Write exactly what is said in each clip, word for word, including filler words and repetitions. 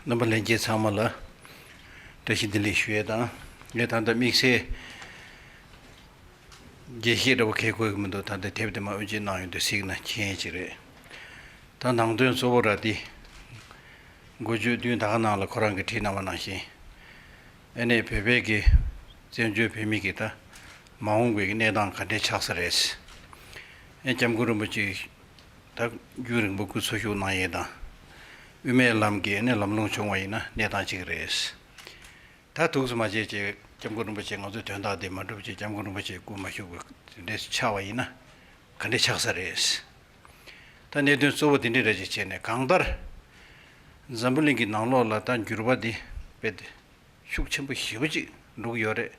རྣམ་པ་ལྷན་རྒྱས་ཚང་མ་ལ་བཀྲ་ཤིས་བདེ་ལེགས་ཞུ་ཡས་དང་། ངས་ད་ལྟ་དམིགས་བསལ་རྒྱས་བཤད་འདྲ་བོ་གང་ཡང་དགོས་ཀྱི་མི་འདུག་ད་ལྟ་དེབ་དེ་མར་དབུ་འབྱེད་གནང་ཡོང་དུས་གཟིགས་ན་མཁྱེན་ཡས་ཅིག་རེད། ད་ནང་དོན་གཙོ་བོ་ར་དེ། འགོ་བརྗོད་བདུན་ད་ག་ནང་ལ་ཁོ་རང་གིས་བྲིས་གནང་བ་ནང་བཞིན། ཨ་ནི་བོད་པའི་གི་བཙན་བྱོལ་བོད་མི་གི་ད་མ་འོངས་པའི་གི་གནས་སྟངས་ག་འདྲས་ཆགས་ས་རེད། ཨ་ནི་སྐྱབས་མགོན་རིན་པོ་ཆེ་ད་རྒྱུན་རིང་པོ་སྐུ་འཚོ་བཞུགས་གནང་ཡས་དང་། དབུ་མའི་ལམ་གྱི་ཨ་ནི་ལམ་ལྷོང་བྱུང་བ་ཡིན་ན་གནས་སྟངས་གཅིག་རེད། ད་ཐུགས་སུ་མ་ཆེ་ཅེས་སྐྱབས་མགོན་རིན་པོ་ཆེ་ང་ཚོའི་དོན་དག་དེ་མ་འགྲུབ་ཅེས་སྐྱབས་མགོན་རིན་པོ་ཆེ་སྐུ་མ་བཞུགས་པ་དེ་འདྲས་ཆགས་པ་ཡིན་ན་ག་འདྲས་ཆགས་ས་རེད། ད་གནད་དོན་གཙོ་བོ་དེ་འདྲས་རེད་ཅེས་བྱས་ནས་གང་ལྟར་འཛམ་བུ་གླིང་གི་ནང་ལོགས་ལ་ད་འགྱུར་བ་འདི་དཔེ་དེ་ཤུགས་ཆེན་པོ་ཞེ་པོ་ཅིག་འགྲོ་གི་ཡོད་རེད།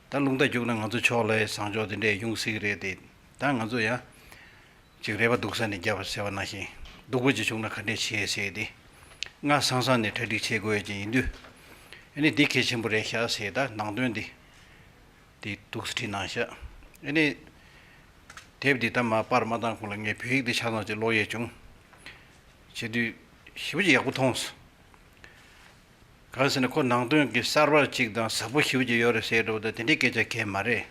ད་རླུང་རྟ་རྒྱུག་ན་ང་ཚོ་ཕྱོགས་ལ་བཟང་ཕྱོགས་དེ་འདྲས་ཡོང་སྲིད་ཀྱི་རེད་དེ། ད་ང་ཚོ་ཡང་ཅིག་རེ་བ་སྡུག་ས་ནས་བརྒྱབ་ཟེར་བ་ནང་བཞིན་སྡུག་པོ་ཅིག་བྱུང་ན་ག་འདྲས་བྱེད་ཟེར་དེ་སྔ་སང་སང་ནས་གྲ་སྒྲིག་བྱེད་དགོས་ཡ་ཅིག་ཡིན་དུས། ཨ་ནི་འདི་གལ་ཆེན་པོ་རེད་ཤག་ཟེར་ད་ནང་དོན་འདི་དེ་འདུག་སེ་བྲིས་གནང་ཤག་ཨ་ནི་དེབ་འདི་ད་མར་པར་མ་བཏང་གོང་ལ་ངས་བོད་ཡིག་འདི་ཆ་ཚང་ཅིག་ཀློག་ཡས་བྱུང་། བྱེད་དུས་ཞེ་པོ་ཅིག་ཡག་པོ་མཐོང་སོང་། གང་ཟེར་ན་ཁོ་ནང་དོན་གྱི་གསར་པ་ཅིག་དང་ཟབ་པོ་ཞེ་པོ་ཅིག་ཡོད་རེད་ཟེར་འགྲོ་ད་དེ་འདྲའི་སྐད་ཆ་གང་ཡང་མ་རེད།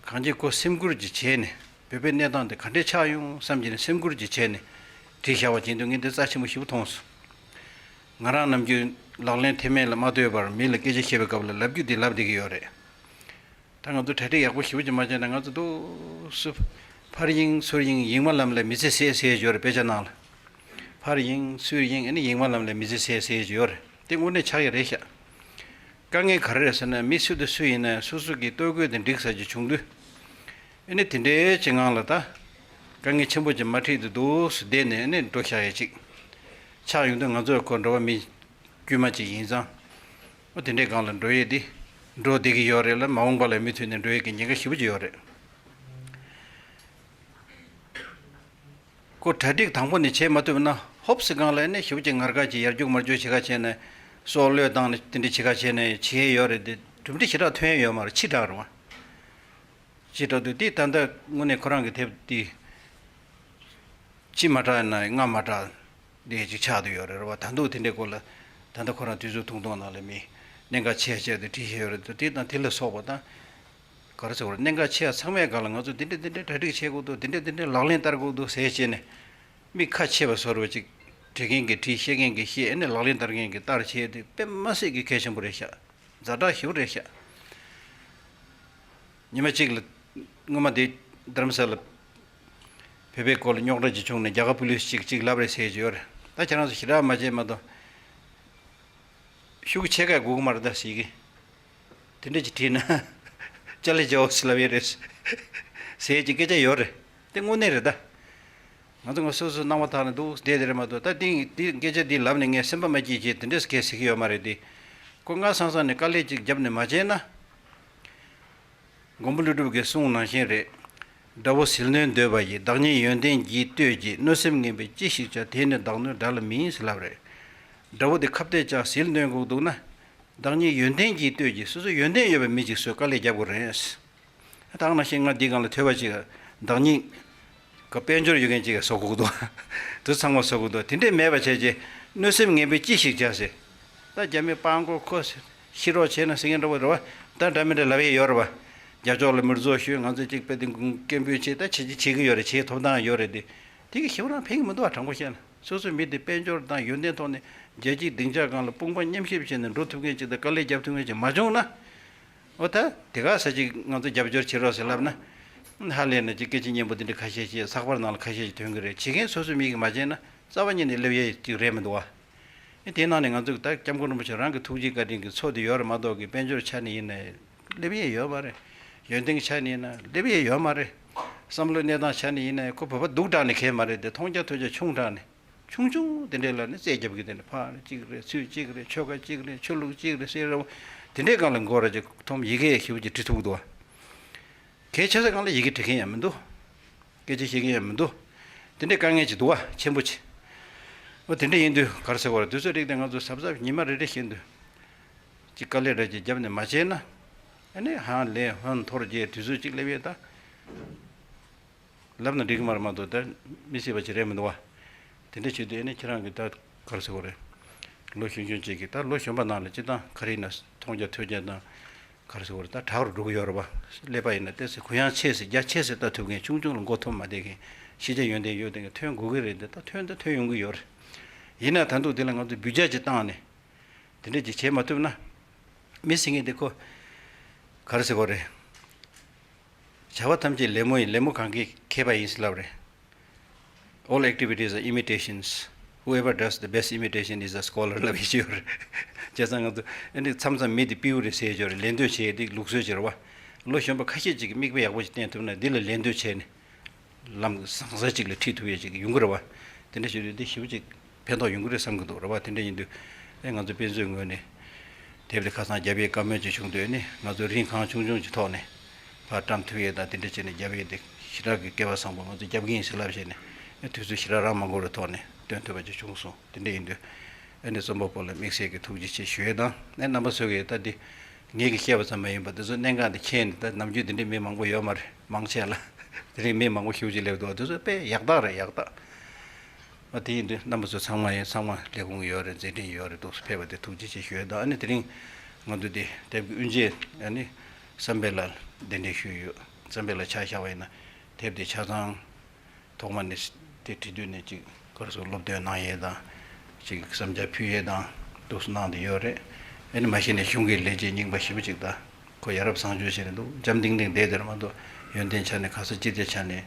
གང་ཅི་ཁོ་སེམས་ཁུར་ཅིག་བྱས་ནས་བོད་པའི་གནས་སྟངས་དེ་ག་འདྲས་ཆགས་ཡོང་བསམ་གྱི་ནས་སེམས་ཁུར་ཅིག་བྱས་ནས་བྲིས་བཞག་པ་བྱེད་དུས་ངས་འདི་རྩ་ཆེན་པོ་ཞེ་པོ་མཐོང་སོང་། ང་རང་ནམ་རྒྱུན་ལག་ལེན་ཐེབས་མེད་ལ་མ་ལྟོས་པར་མི་ལ་སྐད་ཆ་བཤད་པའི་སྐབས་ལ་ལབ་རྒྱུ་འདི་ལབ་བསྡད་ཀྱི་ཡོད་རེད། ད་ང་ཚོ་གྲ་སྒྲིག་ཡག་པོ་ཞེ་པོ་ཅིག་མ་བྱས་ན་ང་ཚོ་འདུག་སེ་ཕར་ཡིན་ཚུར་ཡིན་ཡིག་མ་ལམ་ལས་མི་ཚེ་ཟད་ཟེར་ཡོད་རེད་དཔེ་ཆ་ནང་ལ། ཕར་ཡིན་ཚུར་ཡིན་ཨ་ནི་ཡིག་མ་ལམ་ལས་མི་ཚེ་ཟད་ཟེར་ཡོད་རེད་དེ་དངོས་གནས་ཆགས་ཀྱི་རེད་ཤག་དཀའ་ངལ་ག་རེ་རེད་ཟེར་ན་མི་སུ་དང་སུ་ཡིན་ན་སོ་སོ་གི་ལྟོ་གོས་དེ་འགྲིག་ས་ཅིག་བྱུང་དུས། ཨ་ནི་དེ་འདྲའི་ཅིག་ངང་ལ་ད་དཀའ་ངལ་ཆེན་པོ་ཅིག་མ་འཕྲད་དུས་འདུག་སེ་བསྡད་ནས་ཨ་ནི་འགྲོ་ཤག་ཡ་ཅིག་ཆགས་ཡོང་དུས་ང་ཚོ་ཁོ་འགྲོ་བ་མི་དཀྱུས་མ་ཅིག་ཡིན་ཙང་། ཨོ་དེ་འདྲའི་སྒང་ལ་འགྲོ་ཡས་དེ་འགྲོ་བསྡད་ཀྱི་ཡོད་རེད་ལ་མ་འོངས་པ་ལ་མུ་མཐུད་ནས་འགྲོ་ཡས་ཀྱི་ཉེན་ཁ་ཞེ་པོ་ཅིག་ཡོད་རེད། ཁོ་གྲ་སྒྲིག་དང་པོ་ནས་བྱེད་མ་ཐུབ་ན་ཧོབ་སེ་སྒང་ལ་ནས་ཞེ་པོ་ཅིག་ངར་ག་ཅིག་ཡར་རྒྱུག་མར་རྒྱུག་བྱེད་ག་བྱས་ནས་སྲོག་བློས་བཏང་ནས་དེ་འདྲ་བྱེད་ག་བྱས་ནས་བྱེད་ཡས་ཡོད་རེད་དེ་གྲུབ་འབྲས་ཞེ་དྲག་ཐོན་ཡས་ཡོད་མ་རེད་ཕྱི་དྲགས་རེད་བ། ཅེས་སྒྲོག་དུས་འདི་ད་ལྟ་དངོས་གནས་ཁོ་རང་གི་དེབ་འདི་ཕྱི་མ་དྲག་ན་སྔ་མ་དྲག་འདི་ཅིག་ཆགས་བསྡད་ཡོད་རེད་བ། ད་དུང་དེ་འདྲའི་སྐོར་ལ་ད་ལྟ་ཁོ་རང་དུས་ཚོད་ཐུང་ཐུང་ནང་ལ་མི་གནད་འགག་ཆེ་ཆེ་དུ་བྲིས་བཞག་ཡོད་རེད་དེ་དང་དེ་ལ་སོགས་པ་དང་ག་རེ་ཟེར་བ་རེད་གནད་འགག་ཆེ་ཚང་མའི་སྒང་ལ་ང་ཚོ་འདི་འདྲ་འདི་འདྲ་གྲ་སྒྲིག་བྱེད་དགོས་འདུག་འདི་འདྲ་འདི་འདྲ་ལག་ལེན་བསྟར་དགོས་འདུག་ཟེར་བྱས་ནས་མི་ཁ་ཕྱེ་བ་བཟོ་འདྲ་ཅིག་བྲིས་མཁན་གྱིས་བྲིས་བཤད་མཁན་གྱིས་བཤད་ཨ་ནི་ལག་ལེན་བསྟར་མཁན་གྱིས་བསྟར་བྱས་དེ་དཔེ་མ་སྲིད་ཀྱི་གལ་ཆེན་པོ་རེད་ཤག་ཛ་དྲག་ཞེ་པོ་རེད་ཤག་ཉི་མ་གཅིག་ལ་སྔོན་མ་དེ་རྡ་རམ་ས་ལ་བོད་པའི་སྐོར་ལ་རྙོག་དྲ་ཅིག་བྱུང་ནས་རྒྱ་གར་པུ་ལིས་ཅིག་ཅིག་ལབ་རེད་ཟེར་གྱི་ཡོད་རེད། ད་ཁྱེད་རང་ཚོ་ཞེ་དྲག་མ་བྱེད་མ་གཏོགས་ཤུགས་ཆེ་ག་དགོས་ཀྱི་མ་རེད་ད་ཟེར་གི་དེ་འདྲ་ཅིག་བྲིས་ན་ཅ་ལེ་ཇའོ་སི་ལབ་ཡས་རེད་ཟེར་གྱི་སྐད་ཆ་ཡོད་རེད། དེ་དངོས་གནས་རེད་ད། ང་ཚོ་ང་སོ་སོའི་སྣང་བ་དག་ནས་འདུག་བསྡད་དེ་རེད་མ་གཏོགས་ད་ཏིང་འདི་སྐད་ཆ་འདི་ལབ་ནས་ངས་སེམས་པ་མ་སྐྱིད་ཀྱིས་དེ་འདྲས་སྐད་ཟེར་གྱི་ཡོད་མ་རེད་དེ། ཁོ་སྔ་སང་སང་ནས་དཀའ་ལས་ཅིག་བརྒྱབ་ནས་མ་བྱས་ན། མགོན་པོ་ཀླུ་སྒྲུབ་ཀྱི་གསུང་ནང་བཞིན་རེད། དགྲ་བོ་ཟིལ་གནོན་འདོད་པ་ཡིས། བདག་ཉིད་ཡོན་ཏན་གྱིས་བསྟོད་ཀྱི། གནོད་སེམས་ངན་པས་ཅི་ཞིག་བྱ། དེས་ནི་བདག་གནོད་དགྲ་ལ་མིན་ཟེར་ལབ་རེད། དགྲ་བོ་དེ་ཁ་གཏད་བཅག་ཟིལ་གནོན་དགོས་འདུག་ན། བདག་ཉིད་ཡོན་ཏན་གྱིས་བསྟོད་ཀྱི། སོ་སོ་ཡོན་ཏན་ཡོད་པའི་མི་ཅིག་བཟོས་དཀའ་ལས་རྒྱབ་དགོས་རེད། ད་ག་ནང་བཞིན་ང་འདི་སྒང་ལ་ཐོས་པ་ཅིག་བདག་ཉིད་ཀྱི་དཔལ་འབྱོར་ཡོད་མཁན་ཅིག་ག་བཟོ་དགོས་འདུག་དེ་ཚང་མ་བཟོ་དགོས་འདུག་དེ་འདྲས་མེད་པ་བྱས་རྗེས་གནོད་སེམས་ངན་པས་ཅི་ཞིག་བྱ་ཟེར། ད་རྒྱ་མི་སྤྲང་པོ་ཁོ་ཤི་རོགས་བྱས་ན་ཟེར་མཁན་འདྲ་བོ་རེད་བ། ད་འདྲ་མི་འདྲ་ལབ་ཡས་ཡོད་རེད་བ། རྒྱ་ཕྱོགས་ལ་མིར་རྫོགས་ཞུས་ང་ཚོ་གཅིག་དཔེ་དེ་སྐད་འབོད་བྱས་ད་བྱེད་ཀྱི་བྱེད་ཀྱི་ཡོད་རེད་བྱེད་ཐོབ་ཐང་ཡོད་རེད་དེ། དེ་གི་ཞེ་པོ་རང་ཕན་གྱི་མི་འདུག་བ་དྲང་པོ་བཤད་ན། སོ་སོའི་མི་དེ་དཔལ་འབྱོར་དང་ཡོན་ཏན་ཐོག་ནས་རྒྱལ་སྤྱིའི་སྡིངས་ཆ་སྒང་ལ་དཔུང་པ་མཉམ་གཤིབ་བྱས་ནས་འགྲོ་ཐུབ་མཁན་ཅིག་དང་དཀའ་ལས་རྒྱབ་ཐུབ་མཁན་ཅིག་མ་བྱུང་ན། འོ་ད་དེ་ག་ས་ཅིག་ང་ཚོ་རྒྱབ་སྐྱོར་བྱེད་རོགས་ཟེར་ལབ་ན། ཧ་ལས་ན་ཅིག་སྐད་ཆ་སྙན་པོ་འདི་འདྲ་ཁ་ཤས་ཤིག་ཚགས་པར་ནང་ལ་ཁ་ཤས་ཤིག་ཐོན་གི་རེད། བྱེད་མཁན་སོ་སོའི་མི་གིས་མ་བྱས་ན་རྩ་བ་ཉིད་ནས་སླེབས་ཡས་ཅིག་རེད་མི་འདུག་བ། ཨེ་དེ་ནང་ནས་ང་ཚོ་ད་སྐྱབས་མགོན་རིན་པོ་ཆེ་རང་གི་ཐུགས་རྗེ་བཀའ་དྲིན་གྱི་མཚོ་དེ་ཡོད་རེད་མ་གཏོགས་གི་དཔལ་འབྱོར་ཆ་ནས་ཡིན་ན་སླེབས་ཡས་ཡོད་མ་རེད། ཡོན་ཏན་གྱི་ཆ་ནས་ཡིན་ན་སླེབས་ཡས་ཡོད་མ་རེད། བསམ་བློའི་གནས་སྟངས་ཆ་ནས་ཡིན་ན་ཁོ་བོད་པ་སྡུག་དྲགས་ནས་གལ་མ་རེད་དེ་མཐོང་རྒྱ་ཐོས་རྒྱ་ཆུང་དྲགས་ནས། ཆུང་ཆུང་དེ་འདྲས་ལ་ནི་རྩེད་རྒྱབ་ཀྱི་དེ་འདྲ་ཕར་གཅིག་རེད་ཚུར་གཅིག་རེད་ཆོལ་ཁ་གཅིག་རེད་ཆོས་ལུགས་གཅིག་རེད་ཟེར་རེད་བ། དེ་འདྲས་སྒང་ལ་མགོ་ར་ཅིག་འཐོམ་ཡི་གེ་ཞེ་པོ་ཅིག་འབྲི་ཐུབ་ཀྱི་འདུག་བ། གལ་ཆེ་ས་སྒང་ལ་ཡི་གེ་འབྲི་མཁན་ཡང་མི་འདུག་སྐད་ཆ་བཤད་མཁན་ཡང་མི་འདུག་དེ་འདྲས་དཀའ་ངལ་ཅིག་འདུག་བ་ཆེན་པོ་ཅིག་འོ་དེ་འདྲས་ཡིན་དུས་ག་རེ་ཟེར་དགོས་རེད་དུས་ཚོད་རིགས་དེ་ང་ཚོ་གཟབ་གཟབ་ཉི་མ་རེ་རེ་བཞིན་དུ་ཅིག་དཀའ་ལས་ར་ཅིག་བརྒྱབ་ནས་མ་བྱས་ན་ཨ་ནི་ཧང་ལས་ཧོན་འཐོར་རྗེས་དུས་ཚོད་ཅིག་སླེབས་ཡས་ད། ལབ་ན་འགྲིག་གི་མ་རེད་མ་གཏོགས་ད་མི་སྲིད་པ་ཅིག་རེད་མི་འདུག་བ། དེ་འདྲ་བྱེད་དུས་ཨ་ནི་ཁྱེད་རང་གིས་ད་ག་རེ་ཟེར་དགོས་རེད། ལོ་གཞོན་གཞོན་ཅིག་གིས་ད་ལོ་གཞོན་པ་ནང་ལ་སྤྱིར་བཏང་ག་རེ་ཡིན་ན་མཐོང་རྒྱ་ཐོས་རྒྱ་དང་ག་རེ་ཟེར་དགོས་རེད། ད་དྲག་རུ་འགྲོ་གི་ཡོད་རེད་པ། ཀླད་པ་ཡིན་ན་ཏོག་ཙམ་གུ་ཡངས་ཆེ་ཟེར། རྒྱ་ཆེ་ཟེར་ལྟ་ཐུབ་མཁན། ཆུང་ཆུང་ལ་མགོ་འཐོམ་མ་བསྡད་མཁན། ཤེས་བྱ་ཡོན་ཏན་ཡོད་བསྡད་མཁན་ཐོན་དགོས་ཀྱི་རེད། འདི་ད་ཐོན་ད་ཐོན་ཡོང་གི་ཡོད་རེད། ཡིན་ན་ད་དུང་འདི་ལ་ང་ཚོས་འབུད་རྒྱག་ཅིག་བཏང་ནས་དེ་འདྲ་ཅིག་བྱེད་མ་ཐུབ་ན། མི་ཟེར་མཁན་དེ་ཁོ་ག་རེ་ཟེར་དགོས་རེད། བྱ་བ་ཐམས་ཅད་ལད་མོ་ཡིན། ལད་མོ་གང་གིས་མཁས་པ་ཡིན་ཟེར་ལབ་རེད། All activities are imitations. Whoever does the best imitation is a scholar ལབ་ཡས་ཅིག་ཡོད་རེད། བྱས་ཙང་ང་ཚོ་ཨ་ནི་མཚམས་མཚམས་མི་དེ་སྤྲེའུ་རེད་ཟེར་ཡས་ཅིག་ཡོད་རེད། ལད་ཟློས་བྱེད་ཡས་དེ་ལུགས་སྲོལ་ཅིག་རེད་པ། ལོ་གཞོན་པ་ཁ་ཤས་ཅིག་གིས་མིག་དཔེ་ཡག་པོ་ཅིག་བསྟན་ཐུབ་ན་འདི་ལ་ལད་ཟློས་བྱས་ནས་ལམ་བཟང་ས་ཅིག་ལ་ཁྲིད་ཐུབ་ཡས་ཅིག་ཡོང་གི་རེད་པ། དེ་འདྲ་བྱེད་དུས་འདི་ཞེ་པོ་ཅིག་ཕན་ཐོགས་ཡོང་གི་རེད་བསམ་གྱི་འདུག་རེད་པ། དེ་འདྲ་ཡིན་དུས་ཨེ་ང་ཚོ་དཔེ་མཛོད་ངོས་ནས་དེབ་དེ་ཁ་སང་རྒྱབ་ཡས་བཀའ་མོལ་ཅིག་བྱུང་དུས་ཨ་ནི་ང་ཚོ་རིན་གང་ཆུང་ཆུང་ཅིག་ཐོག་ནས་ཕར་བཀྲམ་ཐུབ་ཡས་དང་དེ་འདྲ་བྱས་ནས་རྒྱབ་ཡས་དེ་ཞེ་དྲག་གི་སྐལ་བ་བཟང་པོ། ང་ཚོ་རྒྱབ་ཀྱི་ཡིན་ཟེར་ལབ་བྱས་ནས་ཨེ་དུས་ཚོད་ཞེ་དྲག་རག་མ་དགོས་པའི་ཐོག་ནས་སྟོན་ཐུབ་པ་ཅིག་བྱུང་སོང་། དེ་འདྲ་ཡིན་དུས་ཨ་ནི་རྩོམ་པ་པོ་ལ་དམིགས་བསལ་གྱི་ཐུགས་རྗེ་ཆེ་ཞུ་ཡས་དང་། ཨེ་རྣམ་པ་ཚོ་གིས་ད་འདི་ངེད་ཀྱིས་བཤད་པ་ཙམ་མ་ཡིན་པར་འདི་ཚོ་གནད་འགག་འདི་མཁྱེན་ནས། ད་ནམ་རྒྱུན་འདི་འདྲའི་མི་མང་པོ་ཡོད་མ་རེད། མང་ཆེ་ལ་དེ་རིང་མི་མང་པོ་ཞེ་པོ་ཅིག་སླེབས་འདུག་དེ་ཚོ་དཔེ་ཡག་རྟགས་རེད། ཡག་རྟགས། ཨ་དེ་ཡིན་དུས་རྣམ་པ་ཚོ་ཚང་མ་ཡིན། ཚང་མ་ལས་ཁུངས་ཡོད་རེད། མཛད་འཕྲིན་ཡོད་རེད། འདུག་སེ་ཕེབས་པ་དེ་ཐུགས་རྗེ་ཆེ་ཞུ་ཡས་དང་། ཨ་ནི་དེ་རིང་ང་ཚོ་དེ་དེབ་ཀྱི་དབུ་འབྱེད་ཨ་ནི་བསམ་འཕེལ་ལགས་གདན་འདྲེན་ཞུས་ཡོད། བསམ་འཕེལ་ལགས་ཆ་བཞག་པ་ཡིན་ན་དེབ་དེ་ཆ་ཚང་ཐོག་མ་ནས་དེ་བྲིས་དུས་ནས་ཅིག་ག་རེ་ཟེར། སློབ་སྟོན་གནང་ཡས་དང་། ཅིག་བསམ་འཆར་ཕུལ་ཡས་དང་འདུག་སེ་གནང་བསྡད་ཡོད་རེད། ཨ་ནི་མ་གཞི་ནས་གཞུང་གི་ལས་བྱེད་རྙིང་པ་ཞེ་པོ་ཅིག་དང་། ཁོ་ཡ་རབས་བཟང་སྤྱོད་བྱས་ནས་འདུག་འཇམ་ཐིང་ཐིང་བསྡད་དེར་མ་གཏོགས་ཡོན་ཏན་ཆ་ནས་ག་ས་ཅི་ལྟའི་ཆ་ནས་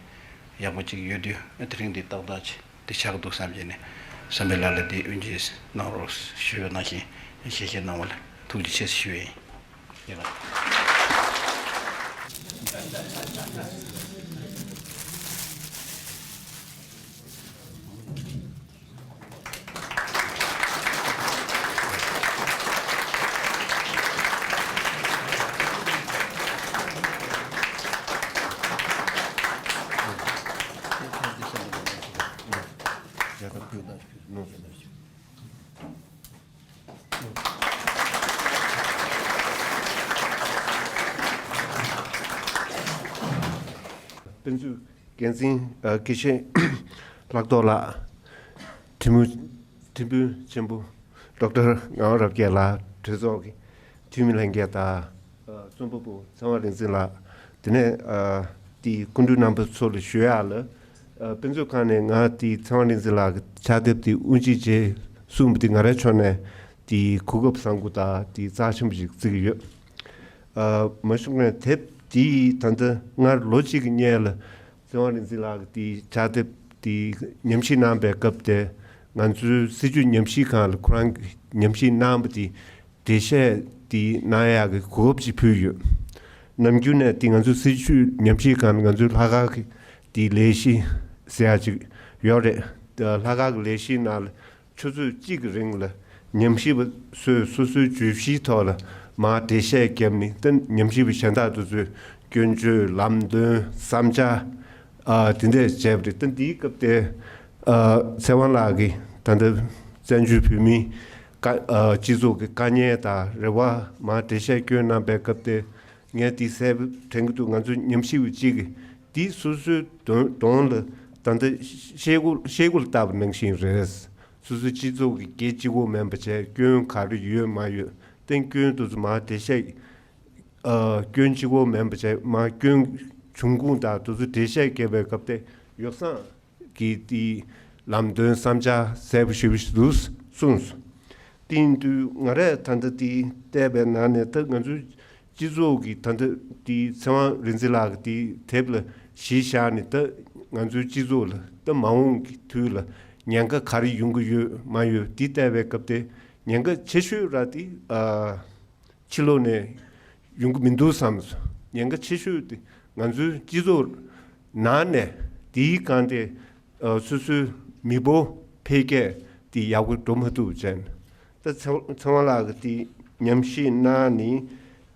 ཡག་པོ་ཅིག་ཡོད་དུས། ཨ་དེ་རིང་འདི་ཏག་ཏག་ཅིག་འདི་ཆགས་འདུག་བསམ་བྱས་ནས་བསམ་འཕེལ་ལགས་ལ་འདི་དབུ་འབྱེད་གནང་རོགས་ཞུ་བ་ནང་བཞིན་ཞལ་བཞེས་གནང་བ་ལ་ཐུགས་རྗེ་ཆེ་ཞུ་བ་ཡིན། ཡིན་ལ། དཔེ་མཛོད་འགན་འཛིན་ཨ་དགེ་བཤེས་ལྷག་རྡོར་ལགས། ཁྲིམས་དཔོན། ཁྲིམས་དཔོན་ཆེན་པོ་ཌོག་ཊར་ངག་དབང་རབ་རྒྱས་ལགས། གྲོས་ཚོགས་ཀྱི་འཐུས་མི་ལྷན་རྒྱས་དང་། ཨ་རྩོམ་པ་པོ་ཚེ་དབང་རིག་འཛིན་ལགས། དེ་ནས་ཨ་དེའི་སྐུ་མགྲོན་རྣམ་པ་ཚོ་ལ་ཞུ་ཡག་ལ། ཨ་དཔེ་མཛོད་ཁང་ནས་ང་དེའི་ཚེ་དབང་རིག་འཛིན་ལགས་ཀྱི་ཕྱག་དེབ་དེ་དབུ་འབྱེད་བྱས་གསུངས་པ་དེ་ང་རའི་ཕྱོགས་ནས་དེའི་གོ་སྐབས་བཟང་པོ་དང་དེའི་རྩ་ཆེན་པོ་ཞིག་བརྩི་གི་ཡོད། ཨ་མ་གཞི་ནས་དེབ་དེའི་ད་ལྟ་སྔར་ལོ་གཅིག་གི་སྔོན་ལ་ཚེ་དབང་རིག་འཛིན་ལགས་ཀྱིས་དེའི་ཕྱག་དེབ་དེའི་ཉམས་ཞིབ་གནང་པའི་སྐབས་དེ། ང་ཚོའི་སྲིད་བྱུས་ཉམས་ཞིབ་ཁང་ལ་ཁོ་རང་གིས་ཉམས་ཞིབ་གནང་བ་དེ་འགྲེལ་བཤད་དེ་གནང་ཡག་གི་གོ་སྐབས་ཅིག་ཕུལ་ཡོད། ནམ་རྒྱུན་ནས་དེ་ང་ཚོའི་སྲིད་བྱུས་ཉམས་ཞིབ་ཁང་ལ་ང་ཚོའི་ལྷག་དཀར་གྱི་དེའི་ལས་གཞི་ཟེར་ཡག་ཅིག་ཡོད་རེད། ལྷག་དཀར་གྱི་ལས་གཞིའི་ནང་ལ་ཆུ་ཚོད་གཅིག་གི་རིང་ལ་ཉམས་ཞིབ་པ་ཚོས་སོ་སོའི་བརྗོད་གཞིའི་ཐོག་ལ་མར་འགྲེལ་བཤད་བརྒྱབ་ནས། ད་ཉམས་ཞིབ་པ་གཞན་དག་དེ་ཚོས་སྐྱོན་བརྗོད། ལམ་སྟོན། བསམ་འཆར། ཨ་དེ་འདྲས་བྱས་པ་རེད། ད་འདིའི་སྐབས་དེ་ཨ་ཚེ་དབང་ལགས་ཀྱིས་ད་ལྟ་བཙན་བྱོལ་བོད་མིའི་དཀའ་ཨ་སྤྱི་ཚོགས་ཀྱི་དཀའ་ངལ་དང་རེ་བ་མར་འགྲེལ་བཤད་སྐྱོན་གནང་པའི་སྐབས་དེ། ངས་འདི་གསལ་པོ་དྲན་གྱི་འདུག་ང་ཚོ་ཉམས་ཞིབ་པ་གཅིག་གིས་འདི་སོ་སོའི་གདོང་གདོང་ལ་ད་ལྟ་ཤེལ་སྒོ་ཤེལ་སྒོ་ལ་བལྟས་པ་ནང་བཞིན་རེད། སོ་སོའི་སྤྱི་ཚོགས་ཀྱི་སྐད་གཅིག་པོ་མིན་པ་བྱས། སྐྱོན་ག་རེ་ཡོད་མ་ཡོད། ཏན་སྐྱོན་དེ་ཚོ་མར་འགྲེལ་བཤད་ཨ་སྐྱོན་གཅིག་པོ་མིན་པ་བྱས། མར་སྐྱོན་བྱུང་ཁུངས་དང་དེ་ཚོ་འགྲེལ་བཤད་བརྒྱབ་པའི་སྐབས་དེ་ཡོ་བསྲང་གི་དེའི་ལམ་སྟོན་བསམ་འཆར་གསལ་པོ་ཞེ་པོ་ཞིག་འདུག་གསུངས་སོང་། དེ་ཡིན་དུས་ང་རས་ད་ལྟ་དེ་བལྟས་པའི་ནང་ནས། ད་ང་ཚོའི་སྤྱི་ཚོགས་ཀྱི་ད་ལྟ་དེ་ཚེ་དབང་རིག་འཛིན་ལགས་ཀྱི་དེ་དེབ་ལ་གཞི་བཞག་ནས། ད་ང་ཚོའི་སྤྱི་ཚོགས་ལ་ད་མ་འོངས་ཀྱི་དུས་ལ་ཉེན་ཁ་ག་རེ་ཡོང་གི་ཡོད་མ་ཡོད་འདི་བལྟས་པའི་སྐབས་དེ། ཉེན་ཁ་ཆེ་ཤོས་ར་དེ་ཨ་ཕྱི་ལོགས་ནས་ཡོང་གི་མི་འདུག་བསམ་སོང་། ཉེན་ཁ་ཆེ་ཤོས་དེ་ང་ཚོའི་སྤྱི་ཚོགས་ནང་ནས་དེའི་སྒང་དེ་ཨ་སོ་སོའི་མི་འབོར་འཕེལ་རྒྱས་དེ་ཡག་པོ་འགྲོ་མ་ཐུབ་བྱས་ནས། ད་ཚེ་ཚེ་དབང་ལགས་ཀྱིས་དེ་ཉམས་ཞིབ་གནང་ནས།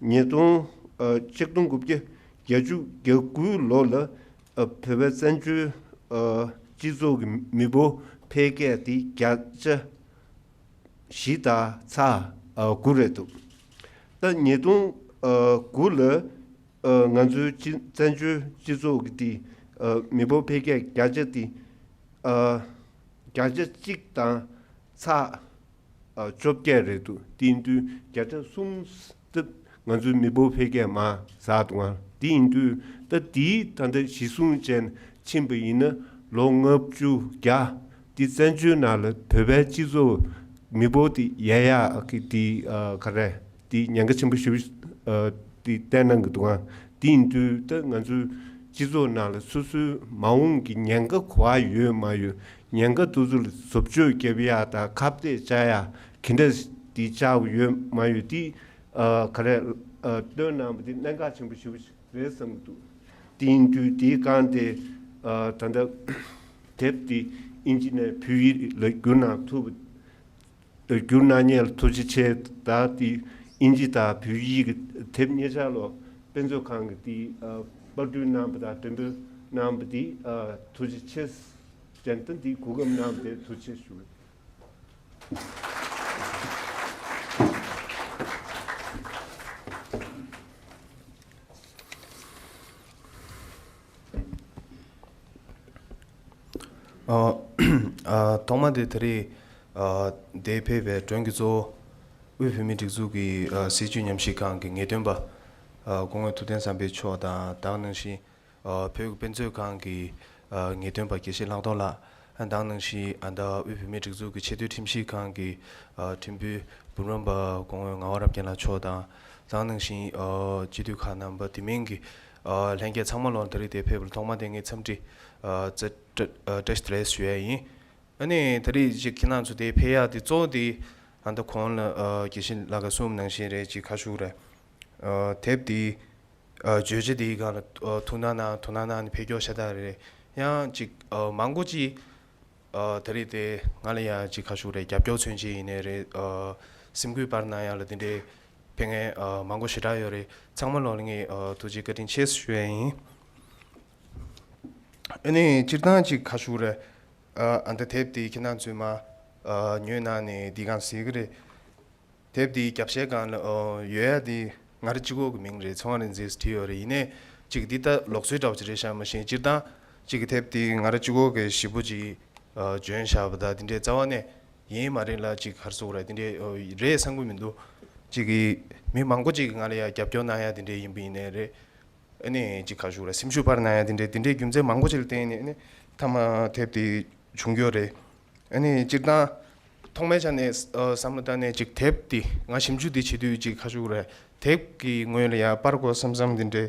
ཉིས་སྟོང་ཨ་ཆིག་སྟོང་དགུ་བརྒྱ་བརྒྱད་ཅུ་གྱ་དགུ་ལོ་ལ་ཨ་བོད་པའི་བཙན་བྱོལ་ཨ་སྤྱི་ཚོགས་ཀྱི་མི་འབོར་འཕེལ་རྒྱས་དེ་བརྒྱ་ཆ་བཞི་དང་ཚེག་ཨ་དགུ་རེད་འདུག་ད་ཉིས་སྟོང་ཨ་དགུ་ལ་ཨ་ང་ཚོའི་སྤྱི་བཙན་བྱོལ་སྤྱི་ཚོགས་ཀྱི་དེ་ཨ་མི་འབོར་འཕེལ་རྒྱས་བརྒྱ་ཆ་དེ་ཨ་བརྒྱ་ཆ་གཅིག་དང་ཚེག་ ཨ་བཅོ་བརྒྱད་རེད་འདུག་དེ་ཡིན་དུས་བརྒྱ་ཆ་གསུམ་ད་ང་ཚོའི་མི་འབོར་འཕེལ་རྒྱས་མར་ཟགས་འདུག་ཨ་དེ་ཡིན་དུས་ད་དེའི་ད་ལྟ་གཞི་བཟུང་བྱས་ནས་ཕྱིན་པ་ཡིན་ན་ལོ་ལྔ་བཅུ་བརྒྱ་དེ་བཙན་བྱོལ་ནང་ལ་བོད་པའི་སྤྱི་ཚོགས་མི་འབོར་དེ་ཡལ་ཡག་གི་དེ་ཨ་ག་རེ་དེ་ཉེན་ཁ་ཆེན་པོ་ཞེ་པོ་ཨ་དེ་བསྟན་གནང་གི་འདུག་ཨ་དེ་ཡིན་དུས་ད་ང་ཚོའི་སྤྱི་ཚོགས་ནང་ལ་སོ་སོའི་མ་འོངས་ཀྱི་ཉེན་ཁ་ག་པར་ཡོད་མ་ཡོད། ཉེན་ཁ་དེ་ཚོ་ལ་བཟོ་བཅོས་རྒྱབ་ཡག་དང་ཁ་གཏད་བཅག་ཡག་ག་འདྲ་དེ་བཅག་ཡོད་མ་ཡོད་དེ་ཨ་ག་རེ་ཨ་སྟོན་གནང་བ་དེ་གནད་འགག་ཆེན་པོ་ཞེ་པོ་ཞིག་རེད་བསམ་གྱི་འདུག་དེ་ཡིན་དུས་དེའི་སྒང་དེ་ཨ་ད་ལྟ་དེབ་དེ་ཨིན་ཇི་ནས་བོད་ཡིག་ལ་བསྒྱུར་གནང་ཐུབ་པ་བསྒྱུར་གནང་མཁན་ལ་ཐུགས་རྗེ་ཆེ། ད་དེ་ཨིན་ཇི་དང་བོད་ཡིག་གི་དེབ་གཉིས་ཆ་ལོ་དཔེ་མཛོད་ཁང་གི་དེ་ཨ་པར་སྐྲུན་གནང་བ་དང་འགྲེམས་སྤེལ་གནང་བ་དེ་ཨ་ཐུགས་རྗེ་ཆེ། ཏན་ཏན་དེ་གོ་སྐབས་གནང་བ་དེ་ཐུགས་རྗེ་ཆེ་ཞུ། ཨ་ཨ་ཐོག་མ་དེ་ད་རེས་ཨ་འདིར་ཕེབས་པའི་མགྲོན་གྱི་གཙོ་བོ་དབུས་བོད་མིའི་སྒྲིག་འཛུགས་ཀྱི་ཨ་སྲིད་བྱུས་ཉམས་ཞིབ་ཁང་གི་ངེས་སྟོན་པ་ཨ་སྐུ་ངོ་ཐུབ་བསྟན་བསམ་འཕེལ་མཆོག་དང་། ད་ག་ནང་བཞིན་ཨ་བོད་ཀྱི་དཔེ་མཛོད་ཁང་གི་ཨ་ངེས་སྟོན་པ་དགེ་བཤེས་ལྷག་རྡོར་ལགས། ཨ་ད་ག་ནང་བཞིན་ཨ་ད་དབུས་བོད་མིའི་སྒྲིག་འཛུགས་ཀྱི་ཆེས་མཐོའི་ཁྲིམས་ཞིབ་ཁང་གི་ཨ་ཁྲིམས་དཔོན་འབུམ་རམས་པ་སྐུ་ངོ་ངག་དབང་རབ་རྒྱས་ལགས་མཆོག་དང་། ད་ག་ནང་བཞིན་ཨ་སྤྱི་འཐུས་ཁག་རྣམ་པ་དེ་མིན་གྱི་ཨ་ལྷན་རྒྱས་ཚང་མ་ལོ་ད་རེས་འདིར་ཕེབས་པར་ཐོག་མ་དེ་ངས་འཚམས་འདྲི་ཨ་བཀྲ་ཨ་བཀྲ་ཤིས་བདེ་ལེགས་ཞུ་ཡ་ཡིན། ཨ་ནི་ད་རེས་ཅིག་ཁྱེད་རང་ཚོ་འདིར་ཕེབས་ཡག་དེ་གཙོ་བོ་དེ་ཨ་ད་གོང་ལ་ཨ་དགེ་བཤེས་ལགས་ཀྱིས་གསུངས་པ་ནང་བཞིན་རེད། ཅིག་ག་རེ་ཞུ་དགོས་རེད། ཨ་དེབ་དེ་ཨ་བརྗོད་བྱ་དེའི་སྒང་ལ་ཨ་ཐུགས་སྣང་གནང་ཐུགས་སྣང་གནང་ནས་ཕེབས་སྐྱོར་ཤ་སྟག་རེད། ཡང་ཅིག་ཨ་མང་པོ་ཅིག་ཨ་ད་རེས་དེ་ང་ལ་ཡང་ཅིག་ག་རེ་ཞུ་དགོས་རེད། རྒྱབ་སྐྱོར་མཚོན་བྱེད་ཡིན་ནའི་རེད། ཨ་སེམས་འགུལ་སྤར་གནང་ཡག་ལ་དེ་འདྲའི་ཕེབས་མཁན་ཨ་མང་པོ་ཞེ་དྲག་ཡོད་རེད། ཚང་མ་ལོ་ལ་ངས་ཨ་ཐུགས་རྗེ་བཀའ་དྲིན་ཆེ་ཞུ་ཡ་ཡིན། ཨ་ནི་སྤྱིར་བཏང་ཅིག་ག་རེ་ཞུ་དགོས་རེད། ཨ་ཨ་ད་དེབ་དེ་ཁྱེད་རང་ཚོས་མར་ཨ་ཉོས་གནང་ནས་འདི་སྒང་གཟིགས་ཀྱི་རེད། དེབ་འདིའི་རྒྱབ་ཤའི་སྒང་ལ་ཨོ་ཡོད་ཡ་འདི་ང་རང་གཅིག་པོ་གི་མིང་རེད། ཚོང་རིག་འཛིན་བྲིས་ཡོད་རེད། ཡིན་ནའི་གཅིག་འདི་ལྟ་ལོག་སྲོལ་འདྲ་བོ་ཅིག་རེད་ཤག་མ་གཞི་སྤྱིར་བཏང་གཅིག་གི་དེབ་འདི་ང་རང་གཅིག་པོ་གི་ཞེ་པོ་ཅིག་ཨ་འཇོན་བཞག་པ་དང་འདི་འདྲའི་རྩ་བ་ནས་ཡིན་མ་རེད་ལ། གཅིག་ག་རེ་ཟེར་དགོས་རེད། འདི་འདྲའི་ཨོ་རེད་བསམ་གི་མི་འདུག་གཅིག་གི་མི་མང་པོ་ཅིག་གིས་ང་ལ་ཡ་རྒྱབ་སྐྱོར་གནང་ཡ་འདི་འདྲའི་ཡིན་པ་ཡིན་ནའི་རེད། ཨ་ནི་ཅིག་ག་རེ་ཞུ་དགོས་རེད། སེམས་ཤུགས་སྤར་གནང་ཡ་དེ་འདྲའི་དེ་འདྲའི་རྒྱུ་མཚན་མང་པོ་ཅིག་ལ་བརྟེན་ནས་ཨ་ནི་མཐའ་མ་དེབ་དེ་བྱུང་ཡོད་རེད། ཨ་ནི་སྤྱིར་བཏང་ཐོག་མའི་ཆ་ནས་ཨ་བསམ་བློ་བཏང་ནས་ཅིག་དེབ་དེ་ང་ཞིབ་འཇུག་དེ་བྱེད་དུས་ཅིག་ག་རེ་ཞུ་དགོས་རེད། དེབ་ཀྱི་ངོས་ལ་ཡ་སྤར་དགོས་བསམ་བསམ་དེ་འདྲའི་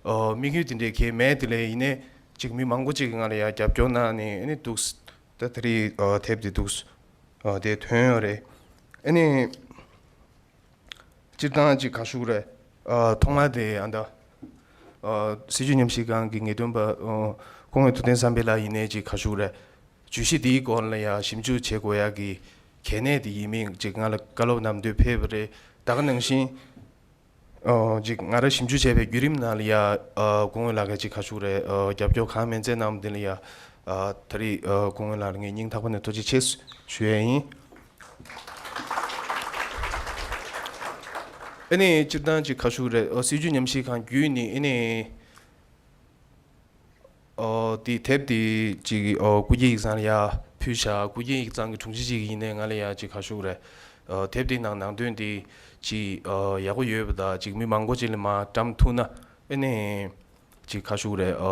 ཨ་དམིགས་ཡུལ་དེ་འདྲའི་གང་ཡང་མེད། དེ་ལས་ཡིན་ནའི་ཅིག་མི་མང་པོ་ཅིག་གིས་ང་ལ་ཡ་རྒྱབ་སྐྱོར་གནང་ནས་ཨ་ནི་འདུག་ད་དེ་རིང་ཨ་དེབ་དེ་འདུག་ཨ་དེ་ཐོན་ཡོད་རེད། ཨ་ནི། སྤྱིར་བཏང་ཅིག་ག་རེ་ཞུ་དགོས་རེད། ཨ་ཐོག་མ་དེ་ཨ་ད་ཨ་སྲིད་བྱུས་ཉམས་ཞིབ་ཁང་གི་ངེས་སྟོན་པ་ཨ་སྐུ་ངོ་ཐུབ་བསྟན་བསམ་འཕེལ་ལགས་ཡིན་ནའི་ཅིག་ག་རེ་ཞུ་དགོས་རེད། བརྗོད་གཞི་འདིའི་སྐོར་ལ་ཡ་ཞིབ་འཇུག་བྱེད་དགོས་ཡག་གི་གལ་གནད་དེ་ཡིན་མིན་ཅིག་ང་ལ་བཀའ་སློབ་གནང་འདོད་ཕེབས་པ་རེད། ད་ག་ནང་བཞིན་ཨ་ཅིག་ང་རང་ཞིབ་འཇུག་བྱས་པའི་བརྒྱུད་རིམ་ནང་ལ་ཡ་ཨ་སྐུ་ངོ་ལགས་ཀྱིས་ཅིག་ག་རེ་ཞུ་དགོས་རེད། ཨ་རྒྱབ་སྐྱོར་གང་མ་མཛད་གནང་བ་དེ་ལ་ཡ་ཨ་ད་རེས་ཨ་སྐུ་ངོ་ལགས་ལ་ངས་སྙིང་ཐག་པ་ནས་ཐུགས་རྗེ་ཆེ་ཞུ་ཡ་ཡིན། ཨ་ནི་སྤྱིར་བཏང་ཅིག་ག་རེ་ཞུ་དགོས་རེད། ཨ་སྲིད་བྱུས་ཉམས་ཞིབ་ཁང་བརྒྱུད་ནས་ཨ་ནི་ཨ་དེ་དེབ་དེ་ཅིག་ཨ་སྐུ་སྒེར་ཡིག་ཚང་ལ་ཡ་ཕུལ་བཞག་སྐུ་སྒེར་ཡིག་ཚང་གི་དྲུང་ཆེ་ཅིག་ཡིན་ནའི་ང་ལ་ཡ་ཅིག་ག་རེ་ཞུ་དགོས་རེད། ཨ་དེབ་དེའི་ནང་ནང་དོན་དེ་ཅིག་ཨ་ཡག་པོ་ཡོད་པ་དང་ཅིག་མི་མང་པོ་ཅིག་ལ་མར་བཀྲམ་ཐུབ་ན་ཨ་ནི། ཅིག་ག་རེ་ཞུ་དགོས་རེད། ཨ་